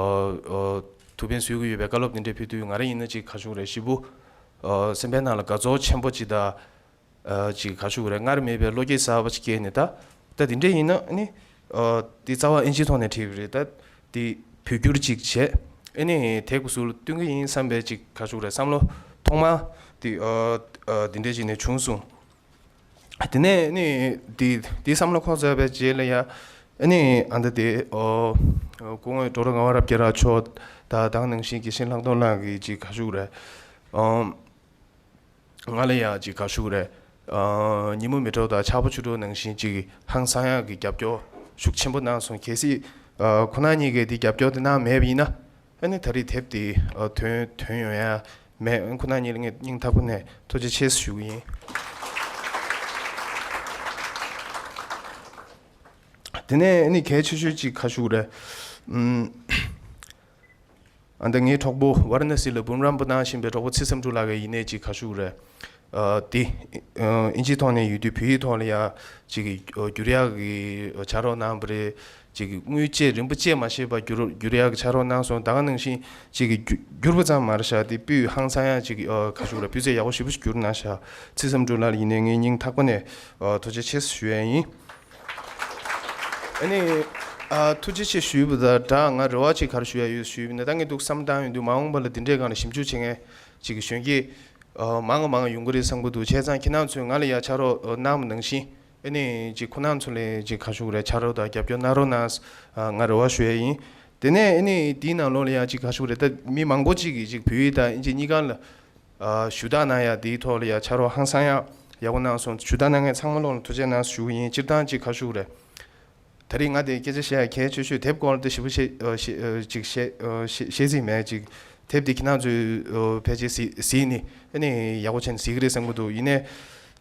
ཨ་ཐུགས་ཕན་གསོས་ཀྱི་ཡོད་པའི་བཀའ་སློབ་དེ་འདྲ་ཕུལ་དུས་ང་རང་ཡིན་ན་ཅིག་ག་རེ་ཞུ་དགོས་རེད། ཞེ་པོ་ཨ་སེམས་པའི་ནང་ལ་དགའ་ཚོར་ཆེན་པོ་ཅིག་དང་ཨ་ཅིག་ག་རེ་ཞུ་དགོས་རེད། སྔར་མེད་པའི་བློ་སྐྱེད་གསར་པ་ཅིག་སྐྱེས་ནས་ད་ད་དེ་འདྲ་ཡིན་ན་ཨ་ནི་ཨ་དེ་རྩ་བ་ཨིན་ཇིའི་ཐོག་ནས་བྲིས་པ་རེད། ད་དེ་བོད་བསྒྱུར་ཅིག་བྱས་ཨ་ནི་དེབ་ཀྱི་ཟུར་ལ་བསྟུན་གྱི་ཡིན་བསམ་པའི་ཅིག་ག་རེ་ཞུ་དགོས་རེད། བསམ་བློ་ཐོག་མ་དེ་ཨ་ཨ་དེ་འདྲ་ཅིག་ནས་བྱུང་སོང་། དེ་ནས་ནི་དེ་དེ་བསམ་བློ་འཁོར་ཚར་བའི་རྗེས་ལ་ཡ་ཨ་ནི་ཨ་ད་དེ་ཨོ་སྐུ་ངོ་ཌོག་ཊར་ངག་དབང་རབ་རྒྱས་ལགས་མཆོག་དང་ད་ག་ནང་བཞིན་དགེ་བཤེས་ལྷག་རྡོར་ལགས་ཀྱིས་ཅིག་ག་རེ་ཞུ་དགོས་རེད། ཨོ་ང་ལ་ཡ་ཅིག་ག་རེ་ཞུ་དགོས་རེད། ཨོ་ཉིན་མོ་མེ་ཏོག་དང་ཆར་པ་ཆུ་གྲོགས་ནང་བཞིན་ཅིག་ཧང་སང་ཡག་གི་རྒྱབ་སྐྱོར་ཤུགས་ཆེན་པོ་གནང་སོང་། གལ་སྲིད་ཨ་ཁོ་རང་གཉིས་ཀས་དེ་རྒྱབ་སྐྱོར་དེ་གནང་མེད་པ་ཡིན་ན། ཨ་ནི་ད་རེས་དེབ་དེ་ཨ་ཐོན་ཐོན་ཡོང་ཡ་མེད། ཁོ་རང་གཉིས་ལ་ངས་སྙིང་ཐག་པ་ནས་ཐུགས་རྗེ་ཆེ་ཞུ་གི་ཡིན། དེ་ནས་ཨ་ནི་གལ་ཆེ་ཤོས་ཅིག་ག་རེ་ཞུ་དགོས་རེད། ཨམ། ཨ་ད་ངའི་གྲོགས་པོ་ཝཱ་ར་ཎ་སི་ལ་འབུམ་རམས་པ་གནང་བཞིན་པའི་གྲོགས་པོ་ཚེ་བསམ་གྲུབ་ལགས་ཀྱིས་ཡིན་ནའི་ཅིག་ག་རེ་ཞུ་དགོས་རེད། ཨ་དེ་ཨ་ཨིན་ཇིའི་ཐོག་ནས་ཡོད་དུས་བོད་ཡིག་ཐོག་ལ་ཡ་ཅིག་གི་ཨ་བསྒྱུར་ཡག་གི་ཕྱག་རོགས་གནང་བ་རེད། ཅིག་གི་དངུལ་བཅད་རིན་པོ་བཅད་མ་ཤེས་པ་བསྒྱུར་བསྒྱུར་ཡག་གི་ཕྱག་རོགས་གནང་སོང་། ད་ག་ནང་བཞིན་ཅིག་གི་བསྒྱུར་བསྒྱུར་བ་ཙམ་མ་རེད་ཤག་དེ་སྤུས་ཧང་སང་ཡག་ཅིག་ཨ་ག་ཞུ་དགོས་རེད། སྤུས་ཚད་ཡག་པོ་ཞེ་པོ་ཞིག་བསྒྱུར་གནང་ཤག་ཚེ་བསམ་གྲུབ་ལགས་ལ་ཡིན་ནའི་ངས་སྙིང་ཐག་པ་ནས་ཨ་ཐུགས་རྗེ་ཆེ་ཞུ་ཡ་ཡིན། ཨ་ནི་ཨ་ཐུགས་རྗེ་ཆེ་ཞུས་པ་དང་སྦྲགས་ང་རེ་བ་ཅིག་ག་རེ་ཞུ་ཡ་ཡོད་ཞུས་པ་ཡིན་ན། ད་ངས་འདུག་བསམ་བཏང་ཡོང་དུས་མ་འོངས་པ་ལ་འདི་འདྲའི་སྒང་ལ་ཞིབ་འཇུག་བྱེད་མཁན་ཅིག་གི་གཞོན་སྐྱེས་ཨ་མང་ང་མང་ང་ཡོང་གི་རེད་བསམ་གྱི་འདུག་བྱས་ཙང་ཁྱེད་རང་ཚོས་ང་ལ་ཡ་ཕྱག་རོགས་ཨ་གནང་བ་ནང་བཞིན་ཨ་ནི་ཅིག་ཁོ་རང་ཚོ་ལ་ཅིག་ག་ཞུ་དགོས་རེད། ཕྱག་རོགས་དང་རྒྱབ་སྐྱོར་གནང་རོགས་གནང་ཨ་ང་རེ་བ་ཞུ་ཡ་ཡིན། དེ་ནས་ཨ་ནི་འདིའི་ནང་ལོགས་ལ་ཡ་ཅིག་ག་ཞུ་དགོས་རེད། ད་མི་མང་པོ་ཅིག་གིས་ཅིག་བོད་ཡིག་དང་ཨིན་ཇི་གཉིས་ཀ་ལ་ཨ་ཞུ་དག་གནང་ཡ་དེའི་ཐོག་ལ་ཡ་ཕྱག་རོགས་ཧང་སང་ཡ་ཡག་པོ་གནང་སོང་། ཞུ་དག་གནང་མཁན་ཚང་མ་ལོག་ལ་ཐུགས་རྗེ་གནང་ཞུ་གི་ཡིན། སྤྱིར་བཏང་ཅིག་ག་ཞུ་དགོས་རེད། ད་རེས་ང་དེ་སྐད་ཆ་བཤད་ཡ་གལ་ཆེ་ཤོས་དེབ་སྐོར་ལ་དེ་ཞིབ་པོ་བཤད་ཨ་བཤད་ཨ་ཅིག་བཤད་ཨ་བཤད་བཤད་རྩིས་མེད། ཅིག་དེབ་དེ་ཁྱེད་རང་ཚོས་ཨ་ཕལ་ཆེར་གཟིགས་གཟིགས་ནས་ཨ་ནི་ཡག་པོ་བྱས་ནས་གཟིགས་ཀྱི་རེད་བསམ་གྱི་འདུག་ཡིན་ནའི་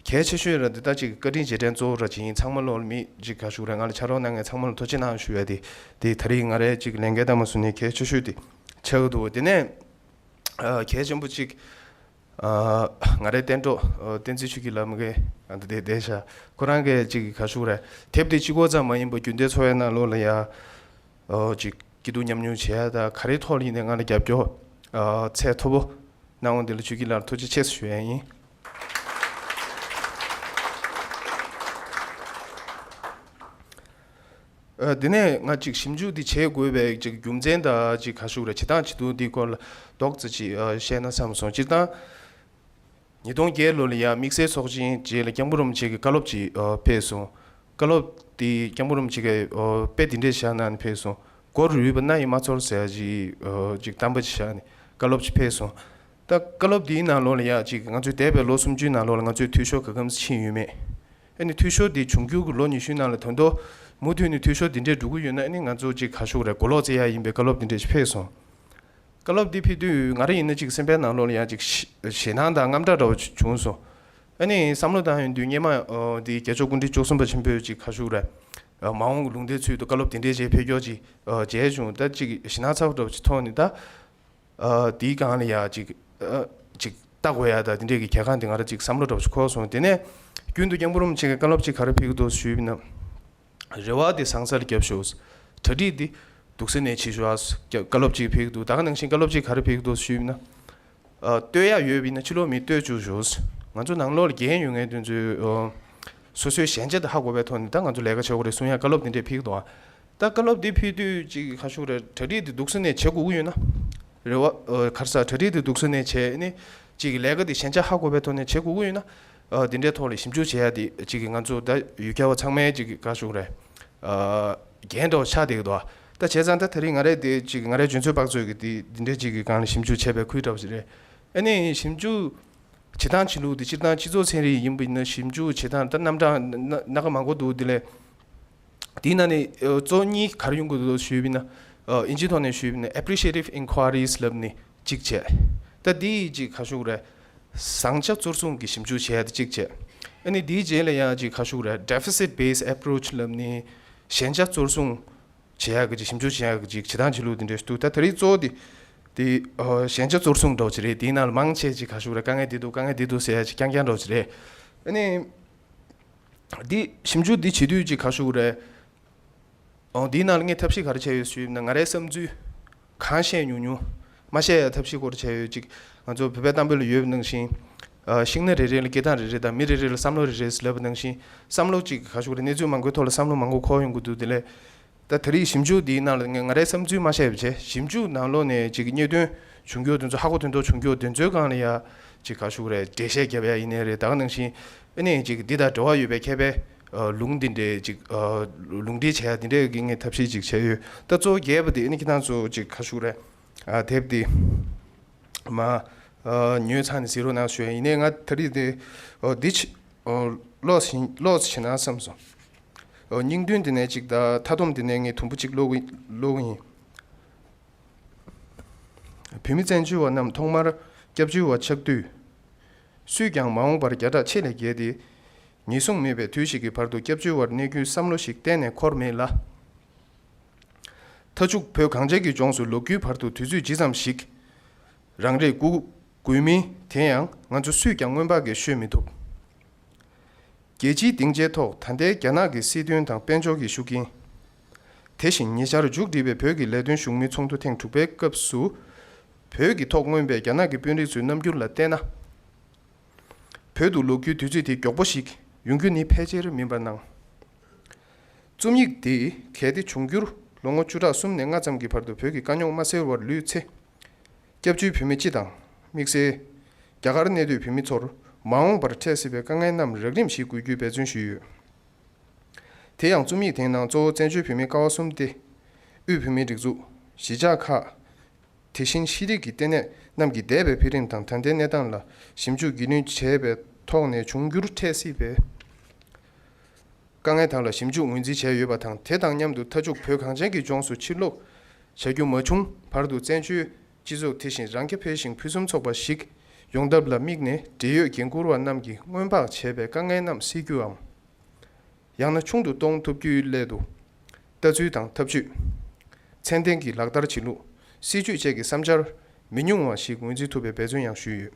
གལ་ཆེ་ཤོས་ར་འདི་ལྟ་ཅིག་བཀའ་དྲིན་རྗེས་དྲན་གཙོ་བོ་ར་ཅིག་ཡིན། ཚང་མ་ལོག་ལ་མི་ཅིག་ག་ཞུ་དགོས་རེད། ང་ལ་ཕྱག་རོགས་གནང་མཁན་ཚང་མ་ལ་ཐུགས་རྗེ་གནང་ཞུ་ཡ་དེ་དེ་ད་རེས་ང་རའི་ཅིག་ལས་འགན་ལྟ་མ་སོང་ནས་གལ་ཆེ་ཤོས་དེ་ཆགས་ཀྱི་འདུག་དེ་ནས་ཨ་གལ་ཆེན་པོ་ཅིག་ཨ་ང་རའི་གཏན་གྲོགས་ཨ་བསྟན་འཛིན་ཆོས་སྐྱིད་ལགས་མ་གི་ཨ་འདི་འདི་བསྡད་ཤག་ཁོ་རང་གིས་ཅིག་ག་ཞུ་དགོས་རེད། དེབ་འདི་གཅིག་པོ་ཙམ་མ་ཡིན་པར་རྒྱུན་ལྡན་འཚོ་བའི་ནང་ལོགས་ལ་ཡ་ཨ་ཅིག་སྐྱིད་སྡུག་མཉམ་མྱོང་བྱེད་ཡ་དང་ག་རེའི་ཐོག་ལ་ཡིན་ནའི་ང་ལ་རྒྱབ་སྐྱོར་ཨ་ཚད་མཐོ་པོ་གནང་བ་འདི་ལ་ཆོས་སྐྱིད་ལགས་ལ་ཐུགས་རྗེ་ཆེ་ཞུ་ཡ་ཡིན། ཨ་དེ་ནས་ང་ཅིག་ཞིབ་འཇུག་འདི་བྱེད་དགོས་པའི་ཅིག་རྒྱུ་མཚན་དང་ཅིག་ག་ཞུ་དགོས་རེད། བྱེད་སྟངས་བྱེད་ལུགས་འདི་སྐོར་ལ་རྡོག་རྩ་ཅིག་ཨ་བཤད་ན་བསམ་སོང་། སྤྱིར་བཏང་ཉིས་སྟོང་བརྒྱད་ལོ་ལ་ཡ་དམིགས་བསལ་ཚོགས་ཆེན་རྗེས་ལ་སྐྱབས་མགོན་རིན་པོ་ཆེ་གི་བཀའ་སློབ་ཅིག་ཨ་ཕེབས་སོང་། བཀའ་སློབ་འདི་སྐྱབས་མགོན་རིན་པོ་ཆེ་གིས་ཨ་དཔེ་འདི་འདྲས་བཞག་གནང་ནས་ཕེབས་སོང་། སྒོ་རུལ་བ་སྣ་ཡིས་མ་ཚོར་ཟེར་ཡ་ཅིག་ཨ་ཅིག་གཏམ་པ་ཅིག་བཞག་ནས་བཀའ་སློབ་ཅིག་ཕེབས་སོང་། ད་བཀའ་སློབ་འདིའི་ནང་ལོགས་ལ་ཡ་ཅིག་ང་ཚོས་འདས་པའི་ལོ་སུམ་ཅུའི་ནང་ལོགས་ལ་ང་ཚོས་འཐུས་ཤོར་ག་གམ་ཕྱིན་ཡོད་མེད། ཨ་ནི་འཐུས་ཤོར་འདི་འབྱུང་འགྱུར་གྱི་ལོ་ཉི་ཤུའི་ནང་ལ་ད་དུང་མུ་མཐུད་ནས་འཐུས་ཤོར་འདི་འདྲས་འགྲོ་གི་ཡོད་ན་ཨ་ནི་ང་ཚོ་ཅིག་ག་ཞུ་དགོས་རེད། གོ་ལོག་རྩེ་ཡ་ཡིན་པའི་བཀའ་སློབ་འདི་འདྲས་ཞིག་ཕེབས་སོང་། བཀའ་སློབ་འདི་ཕེབས་དུས་ང་རང་ཡིན་ན་ཅིག་སེམས་པའི་ནང་ལོགས་ལ་ཡང་ཅིག་ཞེ་ཞེད་སྣང་དང་དངངས་སྐྲག་འདྲ་བོ་ཅིག་བྱུང་སོང་། ཨ་ནི་བསམ་བློ་བཏང་ཡོང་དུས་སྔོན་མ་ཨོ་འདི་རྒྱལ་མཆོག་སྐུ་ཕྲེང་བཅུ་གསུམ་པ་ཆེན་པོས་ཅིག་ག་ཞུ་དགོས་རེད། ཨ་མ་འོངས་ཀྱི་ལུང་བསྟན་ཚུལ་དུ་བཀའ་སློབ་འདི་འདྲས་ཅིག་ཕེབས་སྐྱོར་ཅིག་ཨ་བྱས་བྱུང་། ད་ཅིག་ཞེད་སྣང་ཚ་པོ་འདྲ་བོ་ཅིག་ཐོག་ནས་ད། ཨ་དེའི་སྒང་ལ་ཡ་ཅིག་ཨ་ཅིག་ལྟ་དགོས་ཡ་ད་དེ་འདྲས་ཀྱི་གལ་འགངས་དེ་ང་རང་ཅིག་བསམ་བློ་འདྲ་བོ་ཅིག་འཁོར་སོང་། དེ་ནས་རྒྱུན་དུ་སྐྱབས་མགོན་རིན་པོ་ཆེ་གི་བཀའ་སློབ་ཅིག་ག་རེ་ཕེབས་ཀྱི་འདུག་ཞུས་པ་ཡིན་ན། རེ་བ་དེ་ཟང་ཟིང་ལ་རྒྱབ་ཤོག་གྲ་སྒྲིག་དེ་སྡུག་ས་ནས་བྱེད་ཤོག་བཀའ་སློབ་ཅིག་ཕེབས་ཀྱི་འདུག་ད་ག་ནང་བཞིན་བཀའ་སློབ་ཅིག་ག་རེ་ཕེབས་ཀྱི་འདུག་ཞུས་པ་ཡིན་ན། ཨ་བསྟོད་ཡ་ཡོད་པ་ཡིན་ན་ཕྱི་ལོགས་མི་བསྟོད་བཅུག་ཤོག་ང་ཚོ་ནང་ལོགས་ལ་འགན་ཡོད་མཁན་དེ་ཚོས་ཨ་སོ་སོའི་ཞན་ཆ་དེ་ཧ་གོ་བའི་ཐོག་ནས་ད་ང་ཚོ་ལས་ཀ་བྱེད་དགོས་རེད་གསུང་ཡ་བཀའ་སློབ་དེ་འདྲས་ཕེབས་ཀྱི་འདུག་ཨ། ད་བཀའ་སློབ་འདི་ཕུལ་དུས་ཅིག་ག་ཞུ་རེད། གྲ་སྒྲིག་འདི་སྡུག་ས་ནས་བྱེད་དགོས་ཀྱི་ཡོད་ན། རེ་བ་ཨ་ག་རེ་ཟ་གྲ་སྒྲིག་འདི་སྡུག་ས་ནས་བྱས་ནས་ཅིག་ལས་ཀ་འདི་ཞན་ཆ་ཧ་གོ་བའི་ཐོག་ནས་བྱེད་དགོས་ཀྱི་ཡོད་ན། ཨ་འདི་འདྲའི་ཐོག་ལ་ཞིབ་འཇུག་བྱེད་ཡ་འདི་ཅིག་གི་ང་ཚོ་ད་ཡུལ་གྱར་བ་ཚང་མའི་ཅིག་ག་ཞུ་རེད། ཨ་འགན་འདྲ་བོ་ཆགས་བསྡད་ཀྱི་འདུག་ད་བྱས་ཙང་ད་དེ་རིང་ང་རའི་འདི་ཅིག་ང་རའི་འཇོན་ཚོད་དཔག་ཚོད་ཀྱི་འདི་འདི་འདྲའི་ཅིག་གི་སྒང་ལ་ཞིབ་འཇུག་བྱས་པའི་ཁུལ་འདྲ་བོ་ཞིག་རེད། ཨ་ནི་ཞིབ་འཇུག་བྱེད་སྟངས་བྱེད་ལུགས་འདི་སྤྱིར་བཏང་སྤྱི་ཚོགས་ཚན་རིག་ཡིན་པ་ཡིན་ན་ཞིབ་འཇུག་བྱེད་སྟངས་ད་རྣམ་གྲངས་སྣ་སྣ་ཁ་མང་པོ་འདུག་དེ་ལས། དེའི་ནང་ནས་ཨ་གཙོ་བོ་གཉིས་ག་རེ་ཡོང་གི་འདུག་ཞུས་པ་ཡིན་ན། ཨ་ཨིན་ཇིའི་ཐོག་ནས་ཞུས་པ་ཡིན་ན་appreciative inquiries ལབ་ནས་གཅིག་བྱས། ད་འདི་ཡིས་གཅིག་ག་ཞུ་དགོས་རེད། བཟང་ཆ་གཙོར་བཟུང་གི་ཞིབ་འཇུག་བྱས་ཏེ་གཅིག་བྱས། ཨ་ནི་འདིའི་རྗེས་ལ་ཡང་གཅིག་ག་ཞུ་དགོས་རེད། deficit based approach ལབ་ནས་ཞན་ཆ་གཙོར་བཟུང་བྱེད་ཡག་གི་ཅིག་ཞིབ་འཇུག་བྱེད་ཡག་གི་ཅིག་བྱེད་སྟངས་བྱེད་ལུགས་འདི་འདྲ་ཞིག་འདུག་ད་དེ་རིང་གཙོ་བོ་འདི་འདི་ཨ་ཞན་ཆ་གཙོར་བཟུང་འདྲ་བོ་ཅིག་རེད། དེའི་ནང་ལ་མང་ཆེ་ཅིག་ག་ཞུ་དགོས་རེད། དཀའ་ངལ་འདི་འདུག་དཀའ་ངལ་འདི་འདུག་ཟེར་ཡག་ཅིག་རྐྱང་རྐྱང་འདྲ་བོ་ཅིག་རེད། ཨ་ནི། འདི་ཞིབ་འཇུག་འདི་བྱེད་དུས་ཅིག་ག་ཞུ་དགོས་རེད། ཨོ་འདིའི་ནང་ལ་ངས་ཐབས་ཤེས་ག་རེ་བྱས་ཡོད་ཞུས་ན། ང་རའི་བསམ་ཚུལ་གང་བཤད་ཉུང་ཉུང་མ་བཤད་ཡ་ཐབས་ཤེས་སྐོར་བྱས་ཡོད། ཅིག་ང་ཚོ་བོད་པའི་གཏམ་དཔེ་ལ་ཡོད་པ་ནང་བཞིན། ཨ་ཤིང་སྣ་རེ་རེ་ལ་སྐད་གདངས་རེ་རེ་དང་མི་རེ་རེ་ལ་བསམ་བློ་རེ་རེ་ཟེར་ལབ་པ་ནང་བཞིན། བསམ་བློ་ཅིག་ག་ཞུ་དགོས་རེད། གནས་ཚུལ་མང་པོའི་ཐོག་ལ་བསམ་བློ་མང་པོ་འཁོར་ཡོང་གི་འདུག་དེ་ལས། ད་དེ་རིང་ཞིབ་འཇུག་འདིའི་ནང་ལ་ང་ང་རའི་བསམ་ཚུལ་མ་བཤད་པ་བྱས། ཞིབ་འཇུག་ནང་ལོགས་ནས་ཅིག་གནད་དོན་བྱུང་རྒྱུ་དེ་ཚོ་ཧ་གོ་དོན་ཐོག་བྱུང་རྒྱུ་དེ་ཚོའི་སྒང་ལ་ཡ་ཅིག་ག་ཞུ་དགོས་རེད། འགྲེལ་བཤད་རྒྱབ་ཡ་ཡིན་ནའི་རེད། ད་ག་ནང་བཞིན་ཨ་ནི་ཅིག་འདི་དང་འབྲེལ་བ་ཡོད་པའི་མཁས་པའི་ཨ་ལུང་འདི་འདྲའི་ཅིག་ཨ་ལུང་འདྲེན་བྱེད་ཡ་འདི་འདྲའི་གི་ངས་ཐབས་ཤེས་ཅིག་བྱས་ཡོད། ད་གཙོ་བོ་རྒྱས་པ་དེ་ཨ་ནི་ཁྱེད་རང་ཚོ་ཅིག་ག་ཞུ་དགོས་རེད། ཨ་དེབ་འདི་མ་ཨ་ཉོས་ཚར་ནས་གཟིགས་རོགས་གནང་ཞུ་ཡ་ཡིན། ནའི་ང་ད་རེས་དེ་ཨ་འདི་ཅིག་ཨ་ཀློག་ཟིན་ཀློག་ཟིན་ན་བསམ་སོང་། ཨ་སྙིང་དོན་འདི་ནས་ཅིག་ད་མཐའ་སྡོམ་འདི་ནས་ངས་དུམ་བུ་ཅིག་ཀློག་གི་ཀློག་གི་ཡིན། བོད་མི་བཙན་བྱོལ་བ་རྣམས་ཐོག་མར་སྐྱབས་བཅོལ་བ་ཆགས་དུས། སུས་ཀྱང་མ་འོངས་པར་བརྒྱ་ཕྲག་ཕྱེད་ལས་བརྒལ་ཏེ། ངེས་བཟུང་མེད་པའི་དུས་ཤིག་གི་བར་དུ་སྐྱབས་བཅོལ་བར་གནས་རྒྱུའི་བསམ་བློ་ཞིག་གཏན་ནས་འཁོར་མེད་ལ། མཐའ་མཇུག་བོད་གངས་ཅན་གྱི་ལྗོངས་སུ་ལོག་རྒྱུའི་བར་དུ་དུས་ཚོད་ཇི་ཙམ་ཞིག་རང་རེའི་སྐུ་སྒུལ་མིང་ དེ་ཡང་ང་ཚོ་སུས་ཀྱང་སྔོན་དཔག་གིས་ཤོད་མི་ཐུབ། རྒྱལ་སྤྱིའི་སྡིངས་ཆའི་ཐོག་ད་ལྟའི་རྒྱ་ནག་གི་སྲིད་དོན་དང་དཔལ་འབྱོར་གྱི་ཤུགས་རྐྱེན། དེ་བཞིན་ཉེ་ཆར་མཇུག་བསྒྲིལ་བའི་བོད་ཀྱི་ལས་དོན་བཞུགས་མོལ་ཚོགས་འདུ་ཐེངས་དྲུག་པའི་སྐབས་སུ། བོད་ཀྱི་ཐོག་མངོན་པའི་རྒྱ་ནག་གི་དཔོན་རིགས་ཚོའི་རྣམ་འགྱུར་ལ་བལྟས་ན། བོད་དུ་ལོག་རྒྱུའི་དུས་ཚོད་དེ་མགྱོགས་པོ་ཞིག་ཡོང་རྒྱུ་ནི་ཕལ་ཆེར་མིན་པར་སྣང་། རྩོམ་ཡིག་འདི་གལ་ཏེ་འབྱུང་འགྱུར་ལོ་ངོ་བཅུ་ཕྲག་གསུམ་ནས་ལྔ་ཙམ་གྱི་བར་དུ་བོད་ཀྱི་དཀའ་རྙོག་མ་སེལ་བར་ལུས་ཚེ། སྐྱབས་བཅོལ་བོད་མི་སྤྱི་དང་། དམིགས་བསལ་རྒྱ་གར་གནས་སྡོད་བོད་མི་ཚོར་མ་འོངས་པར་འཕྲད་སྲིད་པའི་དཀའ་ངལ་རྣམས་རགས་རིམ་ཞིག་འགོད་རྒྱུའི་འབད་བརྩོན་ཞུས་ཡོད། དེ་ཡང་རྩོམ་ཡིག་དེའི་ནང་གཙོ་བོ་བཙན་བྱོལ་བོད་མིའི་ཀ་བ་གསུམ་སྟེ། དབུས་བོད་མིའི་སྒྲིག་འཛུགས། གཞིས་ཆགས་ཁག་དེ་བཞིན་ཤེས་རིག་གི་ལྟེ་གནས་རྣམས་ཀྱིས་འདས་པའི་འཕེལ་རིམ་དང་ད་ལྟའི་གནས་སྟངས་ལ་ཞིབ་འཇུག་རྒྱུས་ལོན་བྱས་པའི་ཐོག་ནས་འབྱུང་འགྱུར་འཕྲད་སྲིད་པའི་དཀའ་ངལ་དག་ལ་ཞིབ་འཇུག་ངོས་འཛིན་བྱས་ཡོད་པ་དང་། དེ་དང་མཉམ་དུ་མཐའ་མཇུག་བོད་གངས་ཅན་གྱི་ལྗོངས་སུ་ཕྱིར་ལོག་བྱ་རྒྱུ་མ་བྱུང་བར་དུ་བཙན་བྱོལ་སྤྱི་ཚོགས་དེ་བཞིན་རང་རྐྱ་འཕེར་ཞིང་ཕུན་སུམ་ཚོགས་པ་ཞིག་ཡོང་ཐབས་ལ་དམིགས་ནས་འབྲེལ་ཡོད་འགན་འཁུར་བ་རྣམས་ཀྱིས་སྔོན་དཔག་བྱས་པའི་དཀའ་ངལ་རྣམས་སེལ་རྒྱུའམ། ཡང་ན་ཆུང་དུ་གཏོང་ཐུབ་རྒྱུའི་སླད་དུ། ལྟ་ཚུལ་དང་ཐབས་ཇུས། ཚད་ལྡན་གྱི་ལག་བསྟར་བྱེད་ལུགས། སྲིད་ཇུས་བཅས་ཀྱི་བསམ་འཆར་མི་ཉུང་བ་ཞིག་ངོས་འཛིན་ཐུབ་པའི་འབད་བརྩོན་ཡང་ཞུས་ཡོད།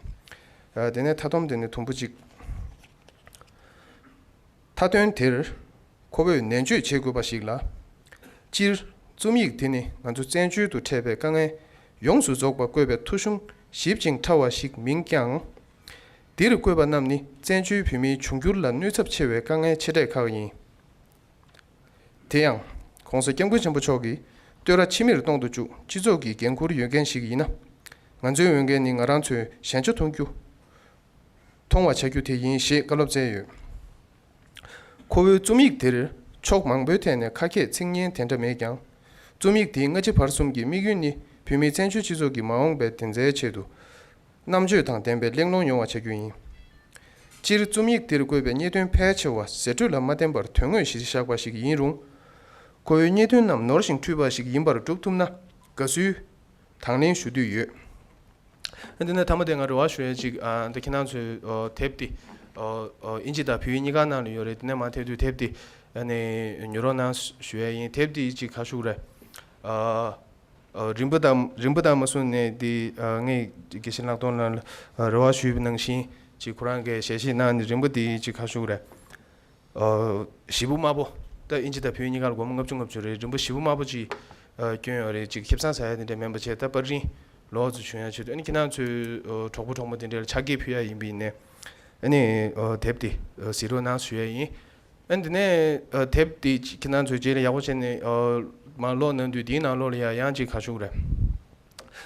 ཨ། དེ་ནས་མཐའ་སྡོམ་དེ་ནས་དུམ་བུ་གཅིག་མཐའ་དོན་དེར་ཁོ་བོས་ནན་བརྗོད་བྱེད་དགོས་པ་ཞིག་ལ། སྤྱིར། རྩོམ་ཡིག་དེ་ནི་ང་ཚོ་བཙན་བྱོལ་དུ་འཕྲད་པའི་དཀའ་ངལ་ཡོངས་སུ་རྫོགས་པ་བཀོད་པའི་ཐོ་གཞུང་ཞིབ་ཅིང་ཕྲ་བ་ཞིག་མིན་ཀྱང་། འདིར་བཀོད་པ་རྣམས་ནི་བཙན་བྱོལ་བོད་མིའི་འབྱུང་འགྱུར་ལ་གནོད་ཚབས་ཆེ་བའི་དཀའ་ངལ་ཆེ་གྲས་ཁག་ཡིན། དེ་ཡང་། ༸གོང་ས་༸སྐྱབས་མགོན་ཆེན་པོ་མཆོག་གིས་བསྟོད་ར་འཆི་མེད་གཏོང་དུ་བཅུག་སྤྱི་ཚོགས་ཀྱི་འགན་འཁུར་ཡོད་མཁན་ཞིག་ཡིན་ན། ང་ཚོའི་འོས་འགན་ནི་ང་རང་ཚོའི་ཞན་ཆ་མཐོང་རྒྱུ། མཐོང་བ་བྱ་རྒྱུ་དེ་ཡིན་ཞེས་བཀའ་སློབ་སྩལ་ཡོད། ཁོ་བོའི་རྩོམ་ཡིག་དེར་ཕྱོགས་མང་པོའི་ཐད་ནས་ཁ་སྐད་ཚིག་ངན་དེ་འདྲ་མེད་ཀྱང་། རྩོམ་ཡིག་དེའི་སྔ་ཕྱི་བར་གསུམ་གྱི་དམིགས་ཡུལ་ནི་བོད་མིའི་བཙན་བྱོལ་སྤྱི་ཚོགས་ཀྱི་མ་འོངས་པའི་དོན་རྩའི་ཆེད་དུ། རྣམ་དཔྱོད་དང་ལྡན་པའི་གླེང་སློང་ཡོང་བ་བྱ་རྒྱུ་ཡིན། སྤྱིར་རྩོམ་ཡིག་འདིར་བཀོད་པའི་རྙེད་དོན་ཕལ་ཆེ་བ་ཟེར་སྒྲོས་ལ་མ་བརྟེན་པར་དོན་དངོས་གཞིར་བཞག་པ་ཞིག་ཡིན་རུང་། ཁོ་བོའི་རྙེད་དོན་རྣམས་ནོར་ཞིང་འཁྲུལ་པ་ཞིག་ཡིན་པར་སྒྲུབ་ཐུབ་ན་དགའ་བསུའི་དང་ལེན་ཞུ་འདོད་ཡོད། འདི་ནས་མཐའ་མ་དེ་ང་རེ་བ་ཞུ་ཡ་ཅིག་ཨ། འདི་ཁྱེད་རང་ཚོའི་ཨ། དེབ་འདི་ཨ། ཨ། ཨིན་ཇི་དང་བོད་ཡིག་གཉིས་ཀ་ནང་ལ་ཡོད་རེད། དེ་ནས་མར་དེབ་འདི་དེབ་འདི་ཨ་ནི་ཉོ་རོགས་གནང་ཞུ་ཡ་ཡིན། དེབ་འདི་ཅིག་ག་ཞུ་རེད། ཨ། ཨ། རིན་པ་དང་རིན་པ་དང་མ་བཟུང་ནས་འདི་ཨ། ངས་དགེ་བཤེས་ལྷག་རྡོར་ལགས་ལ་རེ་བ་ཞུས་པ་ནང་བཞིན་ཅིག་ཁོ་རང་གིས་ཞལ་བཞེས་གནང་ནས་རིན་པ་འདི་ཅིག་ག་ཞུ་རེད། ཨ། བཞི་པོ་དམར་པོ། ད་ཨིན་ཇི་དང་བོད་ཡིག་གཉིས་ཀ་ལ་སྒོར་མོ་ལྔ་བཅུ་ལྔ་བཅུ་རེད། རིན་པ་བཞི་པོ་དམར་པོ་ཅིག་ཨ། སྐྱོན་ཡོད་རེད། ཅིག་ཁེ་བཟང་ཟ་ཡ་དེ་འདྲ་མིན་པ་བྱས། ད་པར་རིས་ལོགས་སུ་བྱུང་ཡ་ཆེད་དུ་ཨ་ནི་ཁྱེད་རང་ཚོའི་ཨ། གྲོགས་པོ་གྲོགས་མོ་དེ་འདྲ་ལ་ཕྱག་འཁྱེར་ཕུལ་ཡ་ཡིན་པ་ཡིན་ནའི་ཨ་ནི་ཨ། དེབ་དེ་ཨ། གཟིགས་རོགས་གནང་ཞུ་ཡ་ཡིན། ཨ་ནི་དེ་ནས་ཨ། དེབ་དེ་ཁྱེད་རང་ཚོས་རྗེས་ལ་ཡག་པོ་བྱས་ནས་ཨ། མར་ཀློག་གནང་དུས་དེའི་ནང་ལོགས་ལ་ཡ་ཡང་ཅིག་ག་ཞུ་རེད།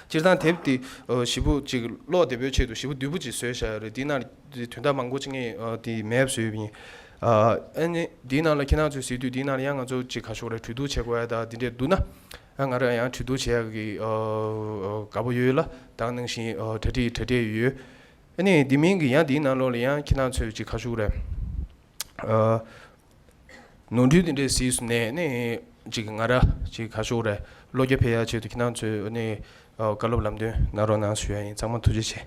སྤྱིར་བཏང་དེབ་དེ་ཨ། ཞེ་པོ་ཅིག་ཀློག་བདེ་པོའི་ཆེད་དུ་ཞེ་པོ་བསྡུས་པོ་ཅིག་བཟོས་བཞག་ཡོད་རེད། དེའི་ནང་དོན་དག་མང་པོ་ཅིག་ངས་ཨ། དེ་མེབ་བཟོས་པ་ཡིན། ཨ། ཨ་ནི་དེའི་ནང་ལ་ཁྱེད་རང་ཚོས་གཟིགས་དུས་དེའི་ནང་ལ་ཡང་ང་ཚོ་ཅིག་ག་ཞུ་རེད། གྲོས་བསྡུར་བྱེད་དགོས་ཡ་ད་དེ་འདྲས་འདུག་ན། ཨ། ང་རང་ཡང་གྲོས་བསྡུར་བྱེད་ཡག་གི་ཨ། ཨ། དགའ་པོ་ཡོད་ལ། ད་ག་ནང་བཞིན་ཨ། གྲ་སྒྲིག་གྲ་སྒྲིག་ཡོད། ཨ་ནི་དེ་མིན་གྱི་ཡང་དེའི་ནང་ལོགས་ལ་ཡང་ཁྱེད་རང་ཚོས་ཅིག་ག་ཞུ་རེད། ཨ། ནོར་འཁྲུལ་དེ་འདྲས་གཟིགས་སོང་ནས་ནི་ཅིག་ང་རང་ཅིག་ག་ཞུ་རེད། བློ་རྒྱ་འཕེར་ཡག་ཆེད་དུ་ཁྱེད་རང་ཚོས་ནི་ཨ། བཀའ་སློབ་ལམ་སྟོན་གནང་རོགས་གནང་ཞུ་ཡ་ཡིན། ཚང་མ་ཐུགས་རྗེ་ཆེ།